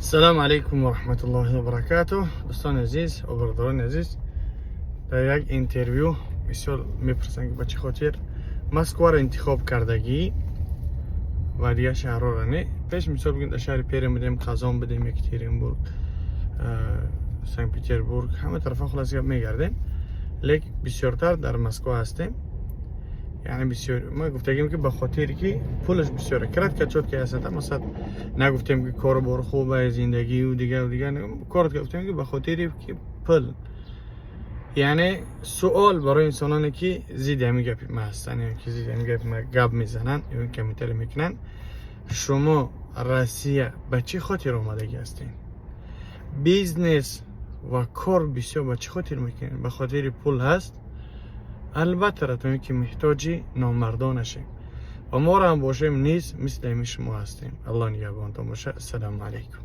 Ассалому алайкум ва раҳматуллоҳи ва баракатуҳ. Дӯстони азиз ва бародарони азиз, дар як интервю бисёр мепурсанд, ки ба чӣ хотир Москваро интихоб кардагӣ ва дигар шаҳрҳоро не. Пеш, мисол бигӯем, дар шаҳри Перм будем, Қазон будем, Екатеринбург, Санкт Петербург, ҳама тарафа, хулос гап, мегардем, лек бисёртар дар Москва ҳастем. Яъне бисёр ма гуфтагим, ки ба хотире ки пулаш бисёре. Кратко, чётко ҳастата. Масалан, нагуфтем, ки кору бор хубе, зиндагию дигар дигар. Коротко гуфтем, ки ба хотире ки пул. Яъне суол барои инсононе, ки зидди ҳамин гапи ма ҳастанд ё ки зидди ҳамин гапи ма гап мезананд ё комментарий мекунанд: шумо Россия ба чӣ хотир омадагӣ ҳастед? Бизнес ва кор бисёр ба чӣ хотир мекунед? Ба хотири пул ҳаст, албатта, ратоне ки муҳтоҷи номардон нашем ва моро ҳам бошем, низ мисли ҳамин шумо ҳастем. Аллоҳ нигаҳбонтон боша. Ассалому алайкум.